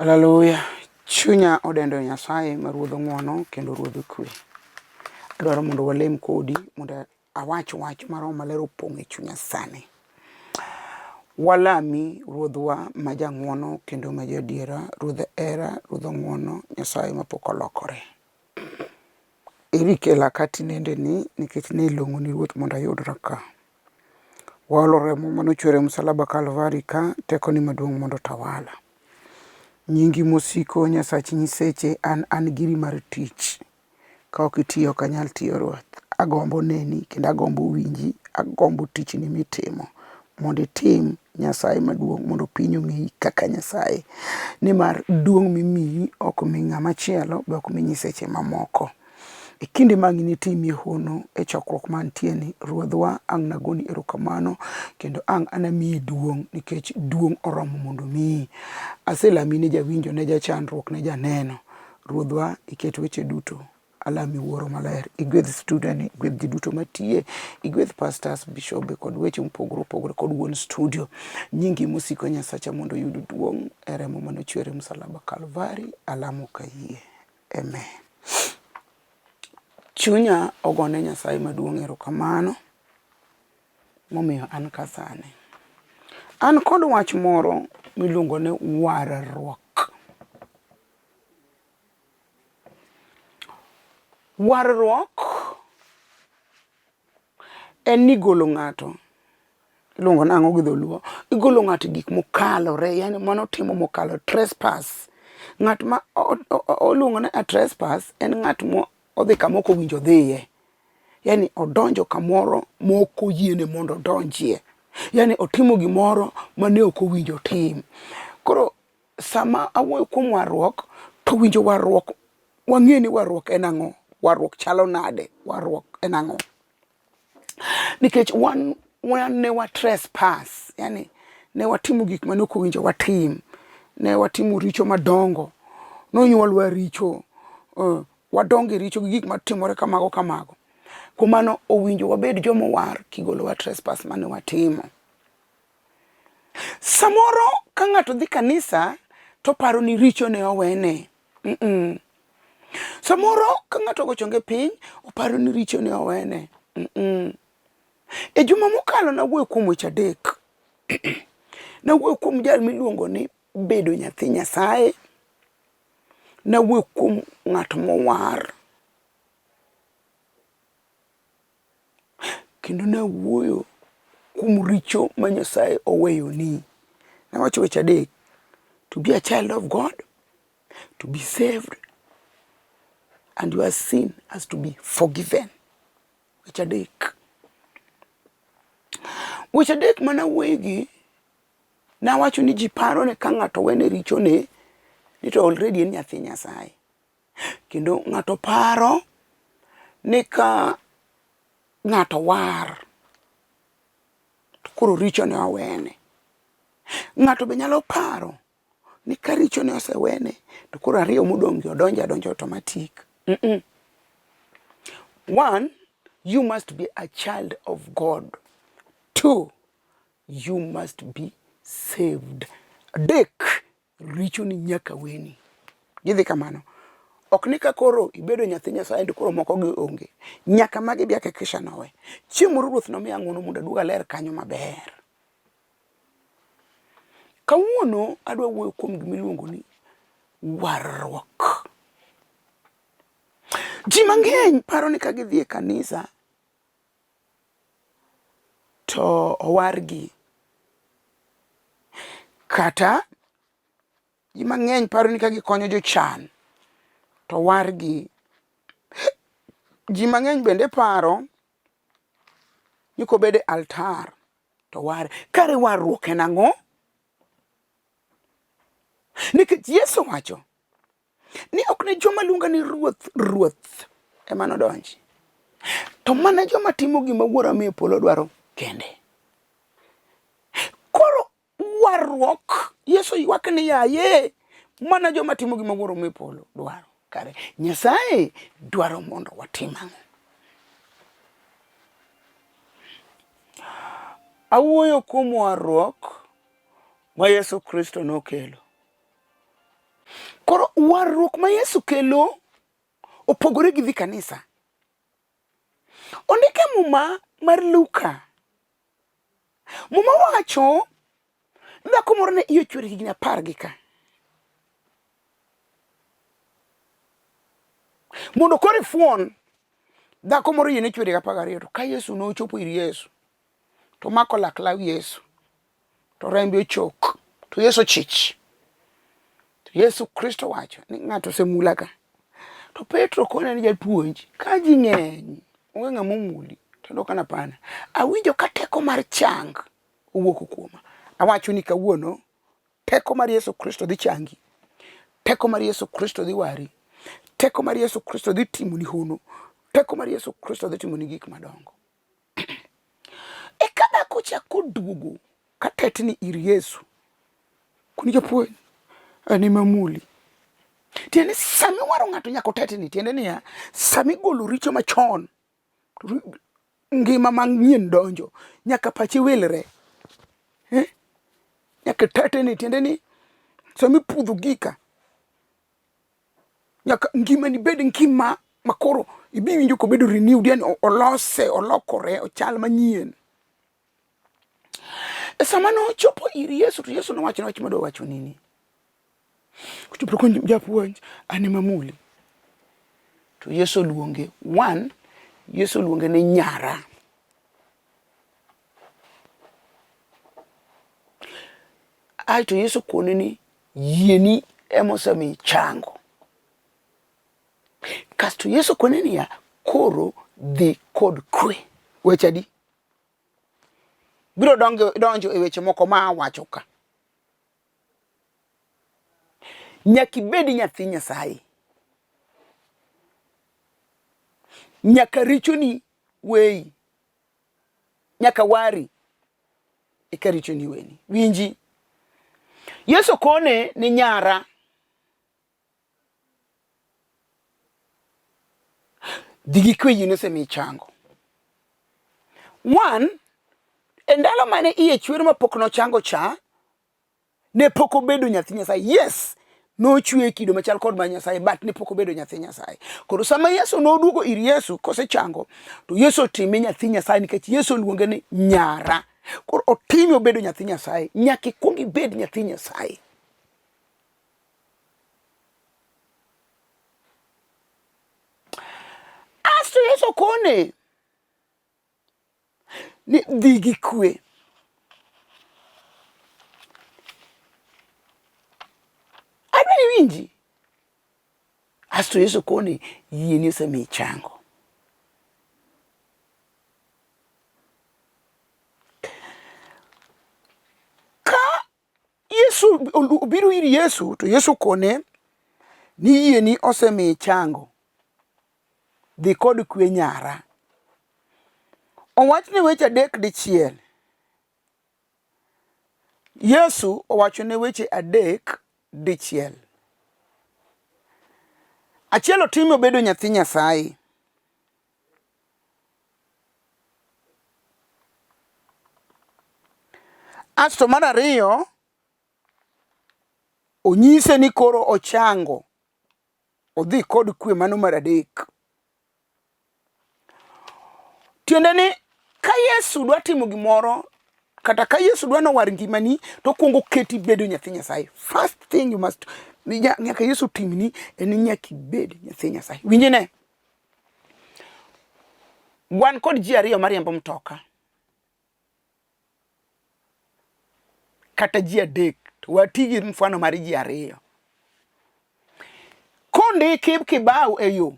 Haleluya. Chunya odendo Nyasaye ma Ruodh ng'wono kendo Ruodh kwe. Adwaro mondo walem kodi mondo awach wach ma Roho Maler opong' e chunya sani. Walami Ruodhwa ma jang'wono kendo ma jadiera, Ruodh hera, Ruodh ng'wono, Nyasaye ma pok olokore. Eri kela ka tinendeni nikech ne ilong'oni Ruoth mondo ayudra ka. Waolo remo mane ochwer e msalaba Kalvari ka, tekoni maduong' mondo otawala. Nyingi mosiko Nyasach nyiseche, an an giri mar tich. Ka ok itiyo ok anyal tiyo Ruoth. Agombo neni kendo agombo winji, agombo tichni mitimo mondo itim Nyasaye maduong' mondo piny ong'eyi kaka Nyasaye. Nimar duong' mimiyi ok mi ng'ama chielo be ok mi nyiseche mamoko. E kinde ma ang' initimie hono e chokruok mantie ni, Ruodhwa ang' nagoni erokamano kendo ang' anamiyi duong' nikech duong' oromo mondo omiyi. Aselami ne jawinjo, ne jachandruok, ne janeno. Ruodhwa iket weche duto. Alami Wuoro Maler, igwedh studio ni, igwedh ji duto matiye, igwedh pastors, bishobe kod weche mopogore opogore kod wuon studio. Nyingi mosiko Nyasacha mondo oyud duong' e remo mane ochwer e msalaba Kalvari. Alamo kayie. Amen. Chunya ogone Nyasaye maduong' erokamano momiyo an ka sani. An kod wach moro miluongo ni warruok. Warruok en ni igolo ng'ato, iluongo nang'o gi dholuo, igolo ng'ato e gik mokalore, yani mano timo mokalo, trespass. Ng'at ma iluongo ni a trespass en ng'at ma odhi kama ok owinjo odhiye. Yani odonjo kamoro ma ok oyiene mondo odonjie. Yani otimo gimoro mane ok owinjo otim. Koro sama awuoyo kuom warruok to winjo warruok wang'e ni warruok en ang'o, warruok chalo nade, warruok en ang'o. Nikech wan wan ne wa trespass, yani ne watimo gik mane ok owinjo watim, ne watimo richo madongo, nonyuolwa e richo, wadongo e richo gi gik matimore kamago kamago. Kuom mano owinjo wabed joma owar kigolowa trespass mane watimo. Samoro ka ng'ato dhi kanisa to oparo ni richone owene. Mm -mm. Samoro ka ng'ato ogo chonge piny oparo ni richone owene. Mm -mm. E juma mokalo nawuoyo kuom weche adek. Nawuoyo kuom jal miluongo ni bedo nyathi Nyasaye. Nawuoyo kuom ng'at mowar. Kendo nawuoyo kuom richo ma Nyasaye oweyoni. Nawacho weche adek. To be a child of God, to be saved, and your sin has to be forgiven. Weche adek. Weche adek ma nawuoyogi, nawacho ni ji paro ni ka ng'ato owene richone, ni to already en nyathi Nyasaye. Kendo ng'ato paro ni ka ng'ato war to koro richone owene. Ng'ato be nyalo paro ni ka richone osewene to koro ariyo modong' gi odonjo adonja automatic. Mm -mm. One, you must be a child of God. Two, you must be saved. Adek, richoni nyaka weni. Gidhi kamano. Ok ni ka koro ibedo nyathi Nyasaye to koro moko gi onge. Nyaka magi bi hakikisha nowe. Chieng' moro Ruoth nomiya ng'wono mondo aduog aler kanyo maber. Kawuono adwa wuoyo kuom gima iluongo ni warruok. Ji mang'eny paro ni ka gidhi e kanisa to owargi. Kata ji mang'eny paro ni ka gikonyo jochan to owargi. Ji mang'eny bende paro ni kobedo e altar to oware. Kare warruok en ang'o? Nikech Yesu owacho ni ok ne joma luonga ni ruoth ruoth ema nodonji, to mana joma timo gima Wuora mie polo dwaro kende. Koro warruok, Yesu ywak ni yaye, mana joma timo gima Wuoro mie polo dwaro. Kare Nyasaye dwaro mondo watim ang'o? Awuoyo kuom warruok ma Yesu Kristo nokelo. Koro warruok ma Yesu kelo opogore gi dhi kanisa. Ondik e Muma mar Luka. Muma wacho dhako moro ne iye ochwer higni apar gi ka. Mondo koro ifuon dhako moro iye ne chwer higa 12 to ka Yesu nochopo ir Yesu to omako lak law Yesu to rembe ochok to Yesu chich. To Yesu Kristo wacho ni ng'ato osemula ka. To Petro kone ni japuonj, ka ji ng'eny, onge ng'ama omuli. To dwoka ni hapana. Awinjo ka teko mar chang owuok kuoma. Awacho ni kawuono teko mar Yesu Kristo dhi changi. Teko mar Yesu Kristo dhi wari. Teko mar Yesu Kristo dhi timoni hono. Teko mar Yesu Kristo dhi timoni gik madongo. Eka dhako cha koduogo ka tetni ir Yesu, koni japuonj, an ema amuli. Tiende ni sama iwaro ng'ato nyaka otetni, tiende niya, sama igolo richo machon, ngima manyien donjo, nyaka pachi wilre. Eh? Nyaka tetni, tiende ni sama ipudho gika, nyaka ngimani bed ngima makoro ibi winjo kobedo renewed, yani olose, olokore, ochal manyien. E sama nochopo ir Yesu to Yesu nowachone wach madwa wacho nini. Kochopo to japuonj, an ema amuli. To Yesu oluonge, one, Yesu oluonge ni nyara. Aeto Yesu kone ni yieni ema osemiyo ichango. Kasto Yesu kone niya, koro dhi kod kwe. Weche adi? Biro donjo, donjo e weche moko ma awacho ka. Nyaka ibed nyathi Nyasaye. Nyaka richoni weyi. Nyaka wari eka richoni weni. Winji. Yesu kone ni nyara. Dhi gi kwe yieni osemiyi chango. One, e ndalo mane iye chwer mapok nochango cha, ne pok obedo nyathi Nyasaye. Yes, nochwe e kido machal kod mar Nyasaye, but ne pok obedo nyathi Nyasaye. Koro sama Yesu noduogo ir Yesu kosechango, to Yesu otime nyathi Nyasaye nikech Yesu oluonge ni nyara. Koro otime obedo nyathi Nyasaye. Nyaka ikwong ibed nyathi Nyasaye. Asto Yesu kone ni dhi gi kwe. Adwa ni iwinji. Asto Yesu kone yieni osemiyi chango. Ka Yesu obiro ir Yesu to Yesu kone ni yieni osemiyi chango. Dhi kod kwe nyara. Owachne weche adek dichiel. Yesu owachone weche adek dichiel. Achiel otime obedo nyathi Nyasaye. Asto mar ariyo, onyise ni koro ochango, odhi kod kwe mano mar adek. Tiende ni ka Yesu dwa timo gimoro kata ka Yesu dwa nowar ngimani to okwongo oketi bedo nyathi Nyasaye. First thing you must nyaka Yesu timni en ni nyaka ibed nyathi Nyasaye. Winjine. Wan kod ji ariyo mariembo mtoka kata ji adek to wati gi mfano mar ji ariyo. Kondiki kibao e yo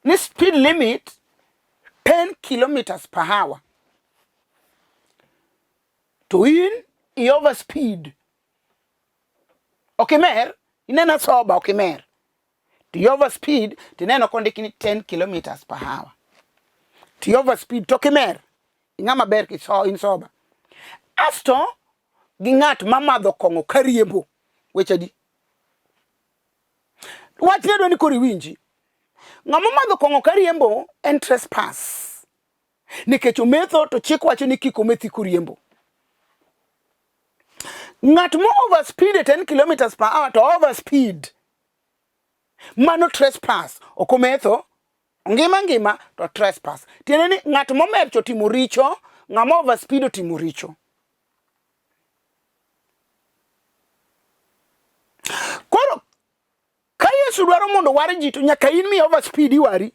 ni speed limit 10 kilometers per hour to in i over speed ok imer inena soba ok imer to i over speed tineno kondik ni 10 kilometers per hour to i over speed to ok imer ing'ama ber kiso in soba asto gi ng'at mamadho kong'o kariembo weche adi Wachne dwa ni koro iwinji. Ng'ama omadho kong'o kariembo en trespass. Nikech ometho to chik wacho ni kik omethi koriembo. Ng'at mo overspeed e 10 kilometers per hour to overspeed. Mano trespass, ok ometho, ngima ngima to trespass. Tiende ni ng'at momer to otimo richo, ng'ama overspeed otimo richo. Koro ka Yesu dwaro mondo war ji to nyaka in mi overspeed iwari.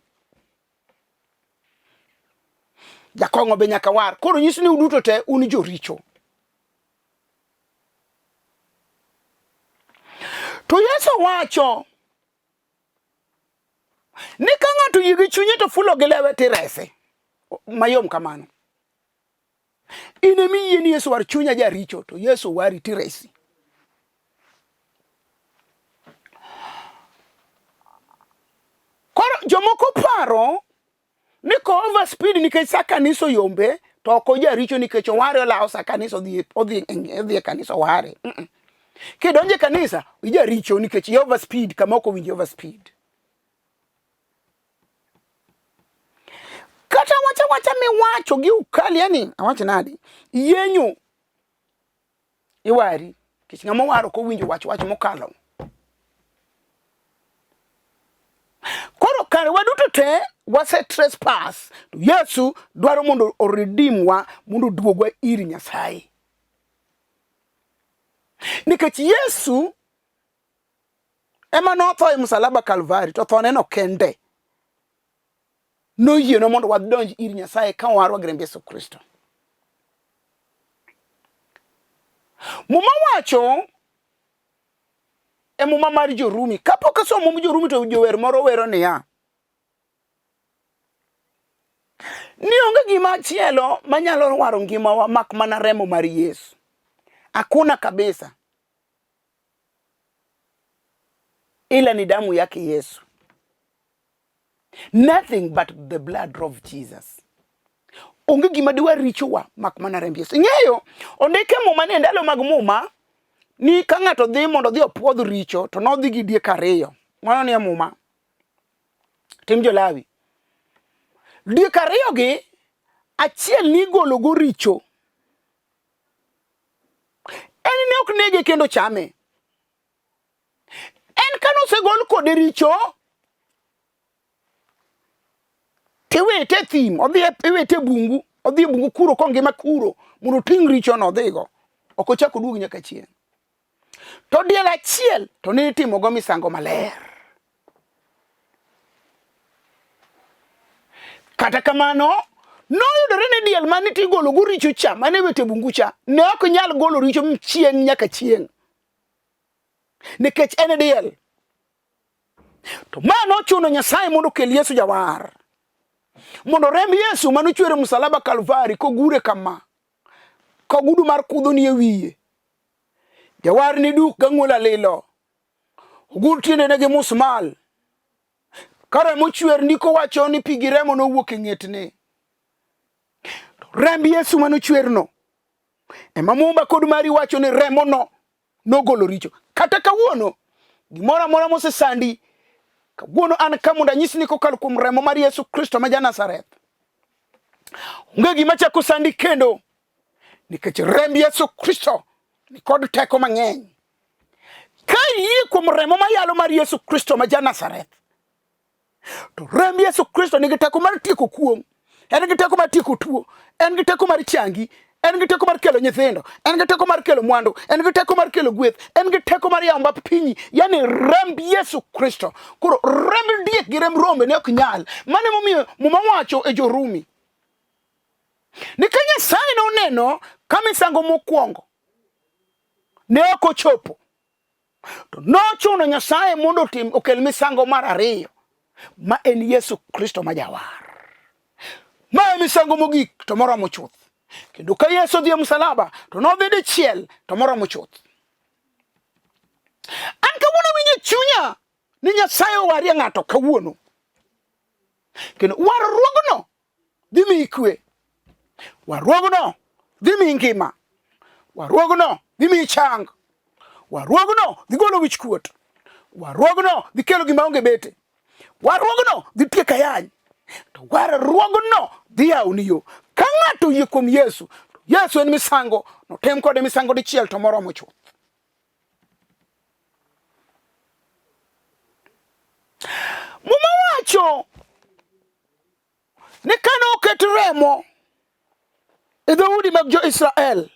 Jakong'o be nyaka war. Koro nyiso ni uduto te un joricho. To Yesu wacho ni ka ng'ato oyie gi chunye to fulo gi lewe tirese. Mayom kamano. In ema iyie ni Yesu war chunya jaricho to Yesu wari tiresi. Koro jomoko paro ni ko over speed nikech sa kanisa oyombe to ok ojaricho nikech oware olawo sa kanisa odhi odhi odhi e kanisa oware. Mm -mm. Kidonjo e kanisa ijaricho nikech i over speed kama ok owinjo over speed. Kata wacha wacha miwacho gi ukali yani awach nadi yenyo iwari nikech ng'ama owar ok owinjo wach wach mokalo. Koro kare waduto te wase trespass to Yesu dwaro mondo o redeem wa mondo oduogwa ir Nyasaye. Nikech Yesu ema notho e msalaba Kalvari to thoneno kende noyienwa mondo wadonj ir Nyasaye ka owarwa gi remb Yesu Kristo. Muma wacho e muma mar Jorumi, kapok asomo mumb Jorumi to jower moro wero niya, ni onge gima chielo manyalo waro ngimawa mak mana remo mar Yesu. Hakuna kabisa. Ila ni damu yake Yesu. Nothing but the blood of Jesus. Onge gima diwa richowa mak mana remb Yesu. Ing'eyo, ondike muma ni e ndalo mag muma ni ka ng'ato dhi mondo odhi opuodh richo to nodhi gi diek ariyo. Mano nie muma. Tim Jolawi. Diek ariyo gi achiel nigolo go richo. En ne ok nege kendo chame. En kane osegol kode richo, tiwite e thim, odhi iwite e bungu, odhi e bungu kuro kongima kuro mondo oting' richono odhigo. Ok ochak oduog nyaka chieng'. To diel achiel to ne itimogo misango maler. Kata kamano, noyudore ni diel mane igologo richo cha, mane iwito e bungu cha, ne ok nyal golo richo chieng' nyaka chieng'. Nikech en diel. To ma nochuno Nyasaye mondo okel Yesu jawar. Mondo remb Yesu mane ochwer e msalaba Kalvari kogure kama, ka ogudu mar kudho nie wiye. Jawar ni duk gang'uol alilo. Ogur tiendene gi musmal. Ka remo chwer ndiko wacho ni pi gi remo nowuok e ng'etne. Remb Yesu mane ochwerno ema Muma kod mari wacho ni remono nogolo richo. Kata kawuono, gimoro amora mosesandi, kawuono an ka mondo anyisi ni kokalo kuom remo mar Yesu Kristo ma ja-Nazareth, onge gima chako sandi kendo, nikech remb Yesu Kristo nikod teko mang'eny. Ka iyie kuom remo mayalo mar Yesu Kristo ma ja-Nazareth, To remb Yesu Kristo nigi teko mar tieko kuong', en gi teko mar tieko tuo, en gi teko mar changi, en gi teko mar kelo nyithindo, en gi teko mar kelo mwandu, en gi teko mar kelo gweth, en gi teko mar yawo mbap pinyi, yani remb Yesu Kristo. Koro remb diek gi remb rombe ne ok nyal. Mano emomiyo Muma wacho e Jo-Rumi ni ka Nyasaye noneno ka misango mokwongo ne ok ochopo, To nochuno Nyasaye mondo otim okel misango mar ariyo ma en Yesu Kristo ma jawar. Ma e misango mogik to moromo chuth. Kendo ka Yesu odhi e msalaba to nodhi dichiel to moromo chuth. An kawuono awinjo e chunya ni Nyasaye owarie ng'ato kawuono. Kendo warruogno dhi miyi kwe. Warruogno dhi miyi ngima. Warruogno dhi miyi chang. Warruogno dhi golo wich kuot. Warruogno dhi kelo gima onge bete. Warruogno dhi tieko ayany. To warruogno dhi yawoni yo. Ka ng'ato oyie kuom Yesu, to Yesu en misango, notim kode misango dichiel to moromo chuth. Muma wacho ni kane oket remo e dhoudi mag jo-Israel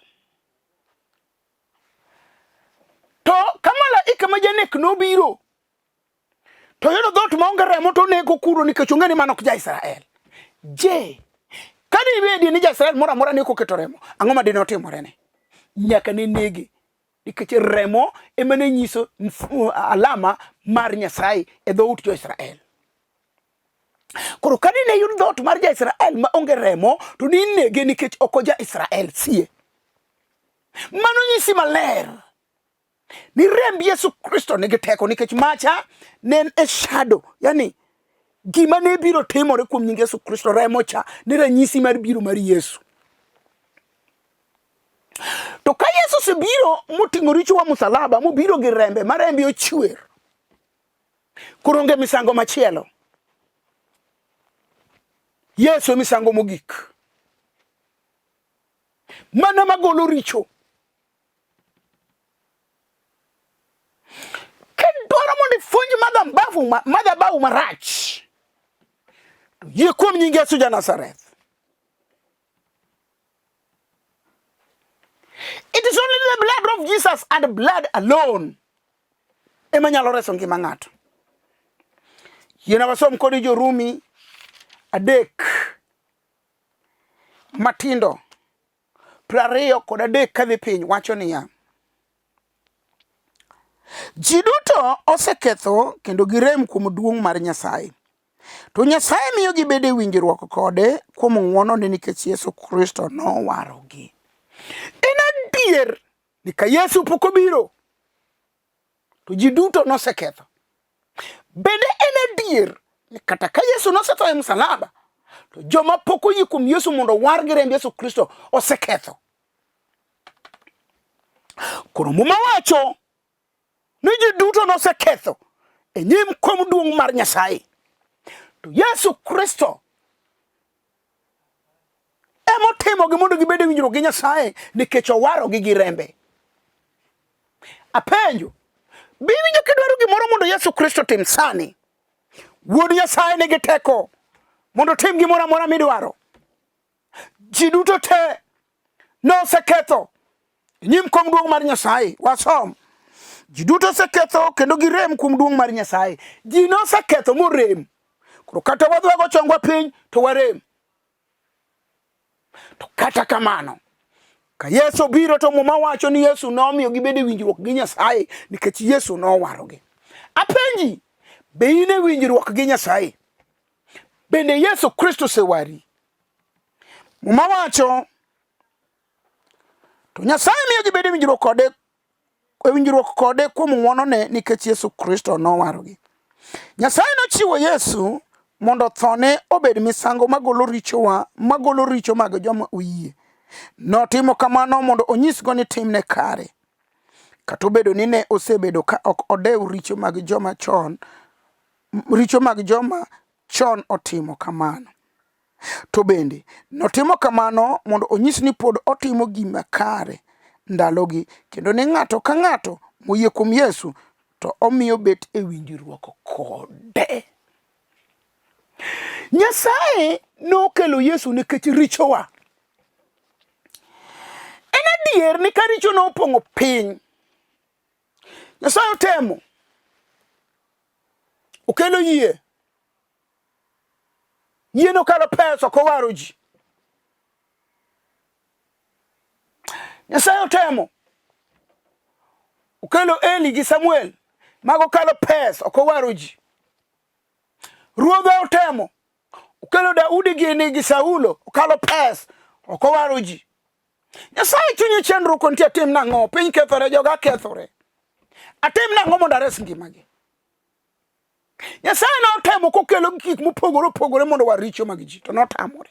to ka malaika ma janek nobiro to yudo dhoot maonge remo to onego kuro nikech ong'e ni mano ok ja-Israel. Je, ka dibedi ni ja-Israel moro amora ne ok oketo remo, ang'o ma dine otimorene? Nyaka ne nege nikech remo ema ne nyiso alama mar Nyasaye e dhout jo-Israel. Koro ka dine yud dhoot mar ja-Israel ma onge remo to dinege nikech ok oja-Israel sie. Mano nyisi maler ni remb Yesu Kristo nigi teko nikech macha ne en e shadow, yani gima ne biro timore kuom nying Yesu Kristo, remo cha ne ranyisi mar biro mar Yesu. To ka Yesu osebiro moting'o richowa musalaba, mobiro gi rembe ma rembe ochwer, koro onge misango machielo. Yesu e misango mogik mana magolo richo. Kidwaro mondo ifunj madhabahu marach, to yie kuom nying Yesu ja Nazareth. It is only the blood of Jesus and blood alone ema nyalo reso ngima ng'ato. Yiena wasom kodi Jo-Rumi 3 matindo 23 kadhi piny wacho niya, Ji duto oseketho kendo girem kuom duong' mar Nyasaye. To Nyasaye miyo gibedo e winjruok kode kuom ng'wonone nikech Yesu Kristo nowarogi. En adier ni ka Yesu pok obiro, to ji duto noseketho. Bende en adier ni kata ka Yesu nosetho e msalaba, to joma pok oyie kuom Yesu mondo owar gi remb Yesu Kristo oseketho. Koro Muma wacho ni ji duto noseketho e nyim kom duong' mar Nyasaye. To Yesu Kristo emotimogi mondo gibed e winjruok gi Nyasaye nikech owarogi gi rembe. Apenjo, be iwinjo kidwaro gimoro mondo Yesu Kristo tim sani? Wuod Nyasaye nigi teko mondo otim gimoro amora midwaro. Ji duto te noseketho e nyim kom duong' mar Nyasaye. Wasom. Ji duto oseketho kendo girem kuom duong' mar Nyasaye. Ji noseketho morem. Koro kata wadhi wago chongwa piny to warem. To kata kamano, ka Yesu obiro to Muma wacho ni Yesu nomiyo gibedo e winjruok gi Nyasaye nikech Yesu nowarogi. Apenji, be in e winjruok gi Nyasaye? Bende Yesu Kristo osewari? Muma wacho to Nyasaye miyo gibedo e winjruok kode e winjruok kode kuom ng'wonone nikech Yesu Kristo nowarogi. Nyasaye nochiwo Yesu mondo thone obed misango magolo richowa, magolo richo mag joma oyie. Notimo kamano mondo onyisgo ni timne kare. Kata obedo ni ne osebedo ka ok odew richo mag joma chon, richo mag joma chon otimo kamano. To bende notimo kamano mondo onyis ni pod otimo gima kare ndalogi kendo ni ng'ato ka ng'ato moyie kuom Yesu to omiyo bet e winjruok kode. Nyasaye nokelo Yesu nikech richowa. En adier ni ka richo nopong'o piny, Nyasaye otemo okelo yie. Yie nokalo pesa ok owaro ji. Nyasaye otemo okelo Eli gi Samuel mago kalo pesa ok owaro ji. Ruodhwa otemo okelo Daudi gini gi Saulo okalo pesa ok owaro ji. Nyasaye chunye chandruok nitie atim nang'o? Piny kethore, joga kethore. Atim nang'o mondo ares ngimagi? Nyasaye notemo kokelo gik mopogore opogore mondo war richo mag ji to notamore.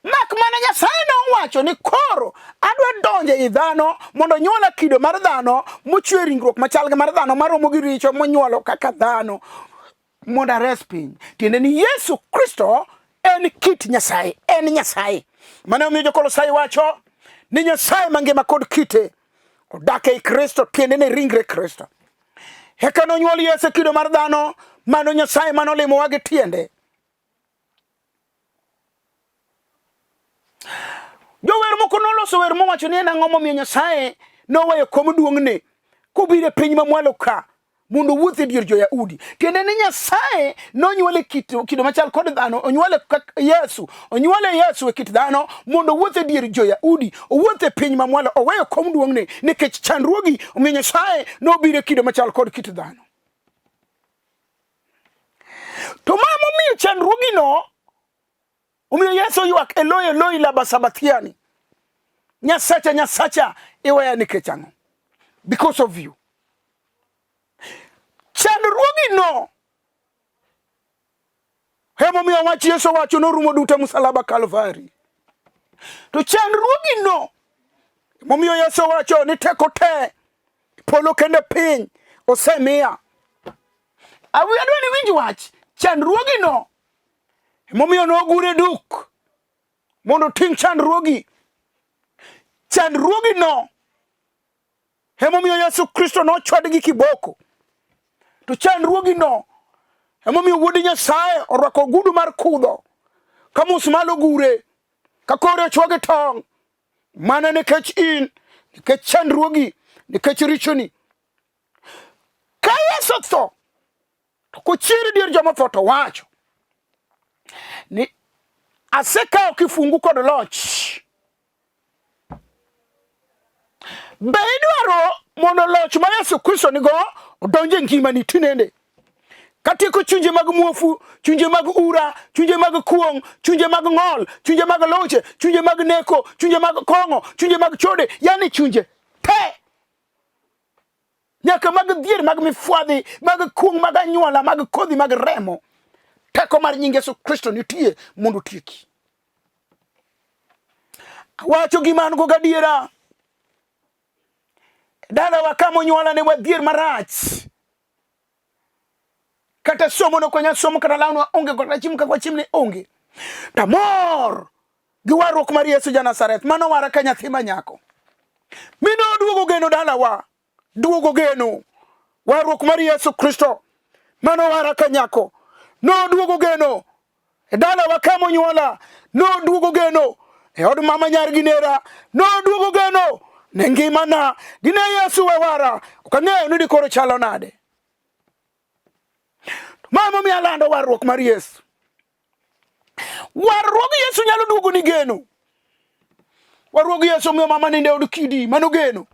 Mak mana Nyasaye nowacho ni koro adwa donjo ei dhano mondo nyuola kido mar dhano mochwe ringruok machal gi mar dhano maromo gi richo monyuolo kaka dhano mondo ares piny. Tiende ni Yesu Kristo en kit Nyasaye, en Nyasaye. Mane omiyo Jokolosai wacho ni Nyasaye mangima kod kite odak ei Kristo, tiende ni ringre Kristo. Eka nonyuol Yesu e kido mar dhano, mano Nyasaye mane olimowa gi tiende. Jower moko noloso wer mowacho ni en ang'o momiyo Nyasaye noweyo kom duong'ne kobiro e piny mamwalo ka mondo owuoth e dier jo-Yahudi. Tiende ni Nyasaye nonyuole kido machal kod dhano, onyuole Yesu, onyuole Yesu e kit dhano mondo owuoth e dier jo-Yahudi, owuoth e piny mamwalo, oweyo kom duong'ne nikech chandruogi omiyo Nyasaye nobiro e kido machal kod kit dhano. To ma momiyo chandruogino omiyo Yesu oywak Eloi Eloi lama sabathiani, Nyasacha Nyasacha iweya nikech ang'o? Because of you. Chandruogino emomiyo wach Yesu wacho norumo duto e musalaba Kalvari. To chandruogino emomiyo Yesu wacho ni teko te polo kendo piny osemiya. Adwa ni winj wach chandruogino emomiyo nogure duk mondo oting' chandruogi. Chandruogino emomiyo Yesu Kristo nochwad gi kiboko. To chandruogino emomiyo Wuod Nyasaye orwako ogudu mar kudho ka musmal ogure ka kore ochwo gi tong' mana nikech in, nikech chandruogi, nikech richoni. Ka Yesu otho to kochier dier joma otho to wacho ni asekawo kifungu kod loch. Be idwaro mondo loch ma Yesu Kristo nigo odonj e ngimani tinende? Katieko chunje mag muofu, chunje mag ura, chunje mag kuong', chunje mag ng'ol, chunje mag loche, chunje mag neko, chunje mag kong'o, chunje mag chode, yani chunje te nyaka mag dhier, mag mifwadhi, mag kuong', mag anyuola, mag kodhi, mag remo. Teko mar nying Yesu Kristo nitie mondo otieki. Awacho gima an go gadiera. Dalawa kama onyuola ne wadhier marach. Kata somo ne ok wanyal somo, kata lawno onge, kata chiemo kaka wachiem ne onge. Tamor gi warruok mar Yesu ja Nazareth mano wara ka nyathi ma nyako. Mi noduogo geno dalawa, duogo geno warruok mar Yesu Kristo mano wara ka nyako. Noduogo geno e dalawa kama onyuola, noduogo geno e od mama nyar gi nera, noduogo geno ne ngimana. Dine Yesu we wara, ok ang'eyo ni dikoro chalo nade. Ma emomiyo alando warruok mar Yesu. Warruog Yesu nyalo duogo ni geno. Warruog Yesu miyo mama ninde od kidi mano geno.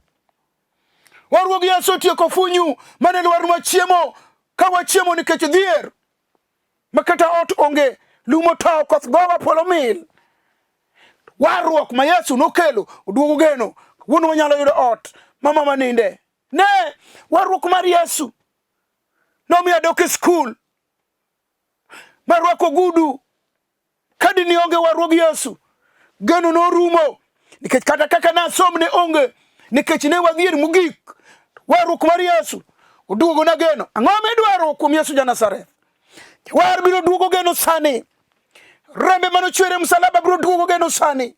Warruog Yesu otieko funyu mane lwarnwa chiemo ka wachiemo nikech dhier ma kata ot onge, lum otow, koth gowa, polo mil. Warruok ma Yesu nokelo oduogo geno. Wuon wanyalo yudo ot ma mama ninde. Ne warruok mar Yesu nomiyo adok e skul marwako ogudu. Ka dini onge warruog Yesu, geno norumo nikech kata kaka nasom ne onge, nikech ne wadhier mogik. Warruok mar Yesu oduogo na geno. Ang'o midwaro kuom Yesu ja Nazareth? Jawar biro duogo geno sani. Rembe mane ochwer e msalaba biro duogo geno sani.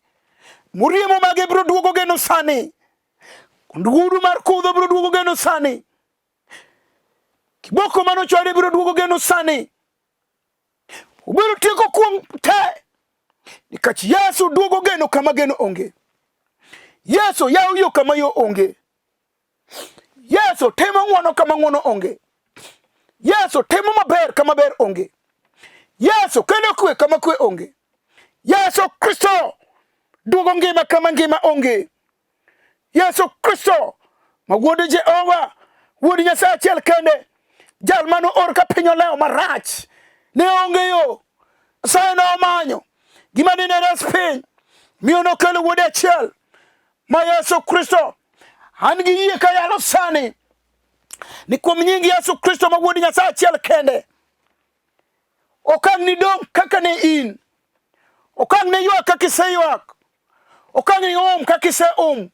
Muriemo mage biro duogo geno sani. Ogudu mar kudho biro duogo geno sani. Kiboko mane ochwade biro duogo geno sani. Obiro tieko kuong' te. Nikech Yesu duogo geno kama geno onge. Yesu yawo yo kama yo onge. Yesu timo ng'wono kama ng'wono onge. Yesu timo maber kama ber onge. Yesu kelo kwe kama kwe onge. Yesu Kristo duogo ngima kama ngima onge. Yesu Kristo ma wuod Jehova, wuod Nyasaye achiel kende, jal mane oor ka piny olewo marach, ne onge yo. Nyasaye nomanyo gima dine res piny, miyo nokelo wuode achiel ma Yesu Kristo. An gi yie kayalo sani ni kuom nying Yesu Kristo ma wuod Nyasaye achiel kende, okang' ni dong' kaka ne in, okang' ne ywak kaka iseywak, okang' ni um kaka iseum,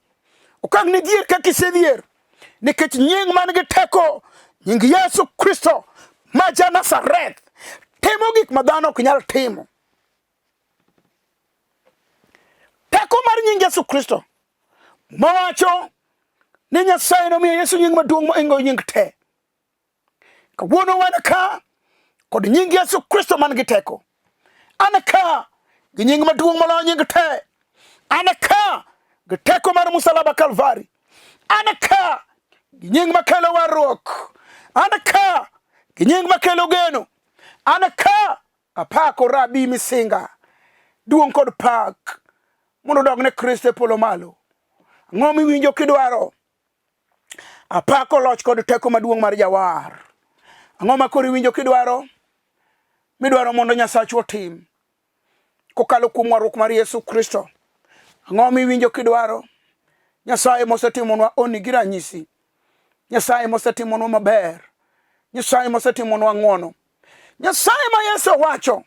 okang' ni dhier kaka isedhier, nikech nying man gi teko, nying Yesu Kristo ma ja Nazareth, timo gik ma dhano ok nyal timo. Teko mar nying Yesu Kristo mawacho ni Nyasaye nomiyo Yesu nying maduong' mohingo nying te. Kawuono wan ka kod nying Yesu Kristo man gi teko. An ka gi nying maduong' moloyo nying te. An ka gi teko mar musalaba Kalvari. An ka gi nying makelo warruok. An ka gi nying makelo geno. An ka apako Rabi Misinga. Duong' kod pak mondo odog ne Kristo e polo malo. Ang'o miwinjo kidwaro? Apako loch kod teko maduong' mar Jawar. Ang'o ma koro iwinjo kidwaro? Midwaro mondo Nyasachwa otim kokalo kuom warruok mar Yesu Kristo. Ang'o miwinjo kidwaro? Nyasaye mosetimonwa honni gi ranyisi. Nyasaye mosetimonwa maber. Nyasaye mosetimonwa ng'wono. Nyasaye ma Yesu owacho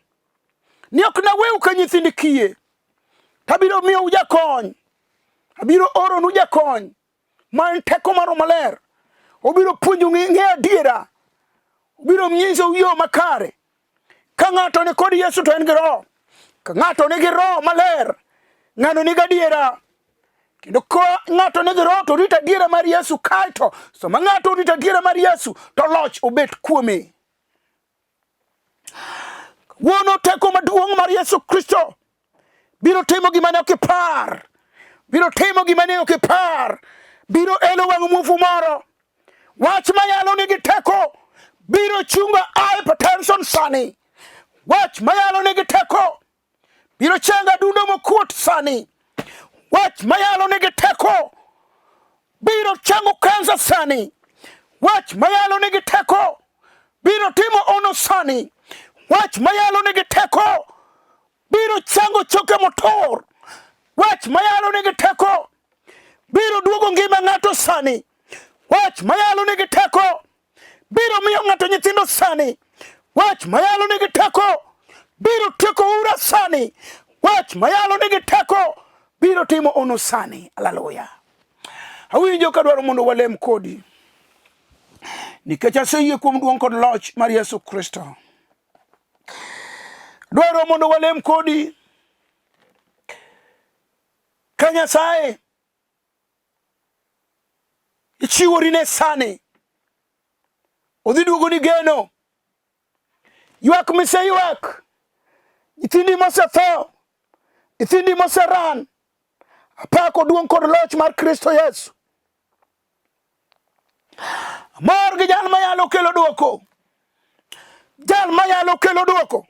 ni ok naweu ka nyithind kiye, tabiro miyou jakony, abiro oronu jakony ma en teko mar Roho Maler. Obiro puonjou ng'e adiera, obiro nyisou yo makare. Ka ng'ato ni kod Yesu to en gi Roho. Ka ng'ato nigi Roho Maler, ng'ano nigi adiera. Kendo ka ng'ato nigi Roho to orito adiera mar Yesu kaeto sama ng'ato orito adiera mar Yesu to loch obet kuome. Wuono teko maduong' mar Yesu Kristo biro timo gima ne ok ipar, biro timo gima ne ok ipar, biro elo wang' muofu moro. Wach mayalo nigi teko biro chungo hypertension sani. Wach mayalo nigi teko biro chango adundo mokuot sani. Wach mayalo nigi teko biro chango kansa sani. Wach mayalo nigi teko biro timo ono sani. Wach mayalo nigi teko biro chango choke motur. Wach mayalo nigi teko biro duogo ngima ng'ato sani. Wach mayalo nigi teko biro miyo ng'ato nyithindo sani. Wach mayalo nigi teko biro tieko ura sani. Wach mayalo nigi teko biro timo ono sani. Haleluya. Awinjo kadwaro mondo walem kodi nikech aseyie kuom duong' kod loch mar Yesu Kristo. Dwaro mondo walem kodi ka Nyasaye ichiwori ne sani, odhi duogoni geno. Ywak miseywak, nyithindi mosetho, nyithindi moseran, apako duong' kod loch mar Kristo Yesu. Mor gi jal mayalo kelo dwoko. Jal mayalo kelo dwoko.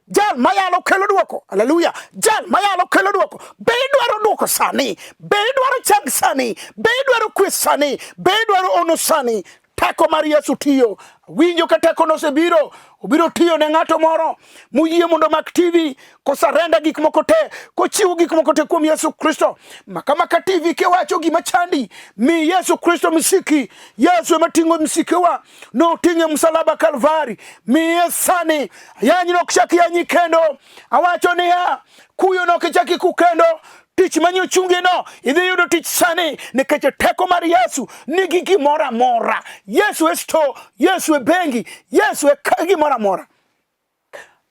Jal mayalo kelo dwoko. Haleluya. Jal mayalo kelo dwoko. Be idwaro dwoko sani? Be idwaro chang sani? Be idwaro kwe sani? Be idwaro ono sani? Teko mar Yesu tiyo. Winjo ka teko nosebiro, obiro tiyo ne ng'ato moro moyie mondo omak TV kosarenda gik moko te, kochiwo gik moko te kuom Yesu Kristo. Maka maka TV kiwacho gima chandi, mi Yesu Kristo misiki. Yesu ema ting'o misikiwa, noting'e msalaba Kalvari. Miye sani, yanyi nok chak yanyi kendo. Awacho niya, kuyo nok ichak iku kendo. Tich manye ochungie no, idhi yudo tich sani nikech teko mar Yesu nigi gimoro amora. Yesu e store, Yesu e bengi, Yesu e gimoro amora.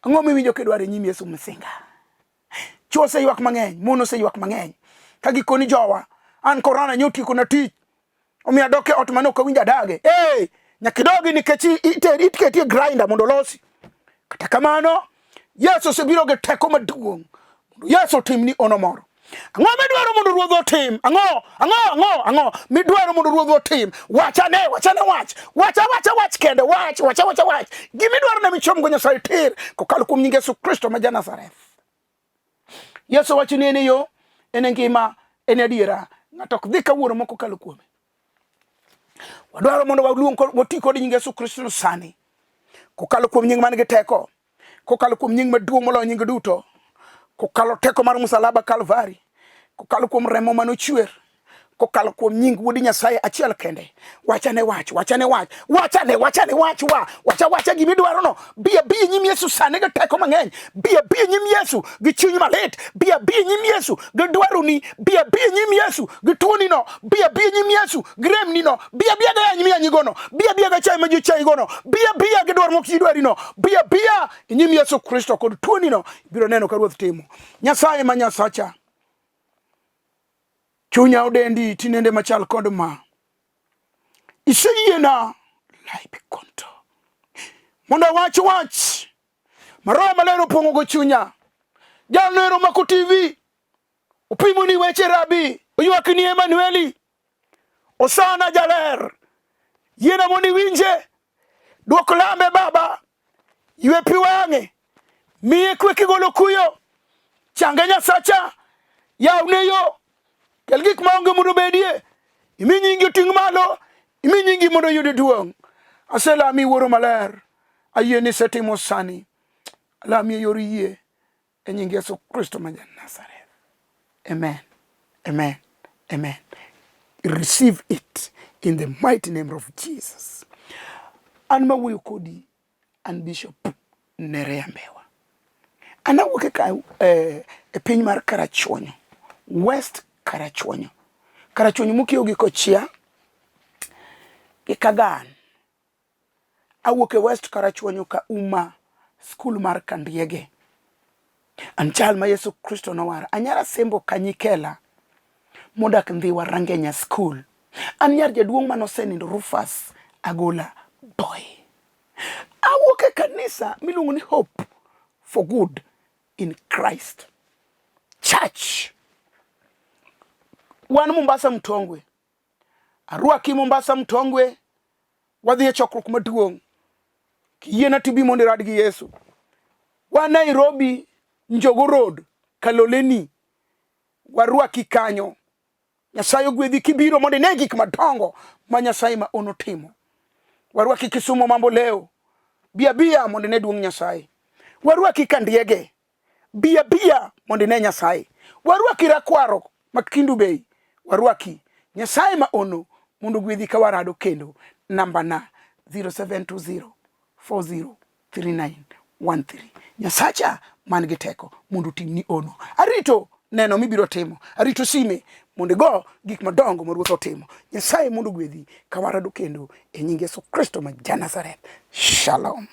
Ang'o miwinjo kidwaro e nyim Yesu Msinga? Chwo oseywak mang'eny, mon oseywak mang'eny. Ka gikoni jowa, an korona nyo otiekona tich. Omiyo adok e ot mane ok awinjo adage. Ee, nyaka idogi nikech iketi e grinder mondo olosi. Kata kamano, Yesu osebiro gi teko maduong' mondo Yesu otimni ono moro. Ang'o midwaro mondo ruodh otim? Ang'o? Ang'o? Ang'o? Ang'o midwaro mondo ruodh otim? Wachane, wachane wach. Wacha wacha wach kende, wach, wacha wacha wach. Gima idwaro ne michomgo Nyasaye tir kokalo kuom nying Yesu Kristo ma ja-Nazareth. Yesu wacho ni en e yo, en e ngima, en e adiera. Ng'ato ok dhi ka wuoro mok okalo kuome. Wadwaro mondo waluong wati kod nying Yesu Kristo sani. Kokalo kuom nying man gi teko, kokalo kuom nying maduong' moloyo nying duto, kokalo teko mar musalaba Kalvari, kokalo kuom remo mane ochwer, kokalo kuom nying Wuod Nyasaye achiel kende. Wachane wach, wachane wach, wachane, wachane wach wa, wacha wacha gima idwaro no. Bi abi e nyim Yesu sani gi teko mang'eny. Bi abi e nyim Yesu gi chuny malit. Bi abi e nyim Yesu gi dwaroni. Bi abi e nyim Yesu gi tuoni no. Bi abi e nyim Yesu gi remni no. Bi abiya gi yanyi miyanyigo no. Bi abiya gi achaye ma ji chayigo no. Bi abiya gi dwaro mok ji dwari no. Bi abiya e nyim Yesu Kristo kod tuoni no. Ibiro neno ka Ruoth timo. Nyasaye ma Nyasacha. Chunya odendi tinende machal kod ma. Iseyiena laibi konto. Mondo awach wach ma Roho Maler opong'o go chunya. Jalno ero mako TV. Opimo ni weche rabi. Oywak ni Emanueli. Osana jaler. Yiena mondo iwinje. Dwok lambe baba. Ywe pi wang'e. Miye kwe kigolo kuyo. Change Nyasacha. Yawne yo. Kel gik maonge mondo obedie. Imi nyingi oting' malo. Imi nyingi mondo oyud duong'. Aselami Wuoro Maler. Ayie ni isetimo sani. Alami e yor yie. E nying Yesu Kristo ma ja-Nazareth. Amen. Amen. Amen. Receive it in the mighty name of Jesus. An mawuoyo kodi an Bishop Nerea Mbewa. An awuok e, ka, eh, e piny mar Karachuonyo, West Karachuonyo. Karachuonyo mokiewo gi Kochia gi Kagan. Awuok e West Karachuonyo ka uma skul mar Kandiege. An chal ma Yesu Kristo nowara. Anyara Sembo Kanyikela modak Ndhiwa Rangenya School. An nyar jaduong' mane osenindo Rufus Agola Boy. Awuok e kanisa miluongo ni Hope for Good in Christ Church. Wan Mombasa Mtongwe. Arwaki Mombasa Mtongwe, wadhi e chokruok maduong'. Kiyiena tibi mondo irad gi Yesu. Wan Nairobi, Njogo Road, Kaloleni, warwaki kanyo. Nyasaye ogwedhi kibiro mondo ine gik madongo ma Nyasaye ma ono timo. Warwaki Kisumu Mambo Leo, bi abiya mondo ine duong' Nyasaye. Warwaki Kandiege, Bi abiya mondo ine Nyasaye. Warwaki Rakwaro ma Kendu Bay. Warwaki Nyasaye ma ono mondo ogwedhi ka warado kendo. Namba na 0720 403913. Nyasacha man gi teko mondo otimni ono. Arito neno mibiro timo. Arito sime mondo igo gik madongo ma Ruoth otimo. Nyasaye mondo ogwedhi ka warado kendo e nying Yesu Kristo ma ja Nazareth. Shalom.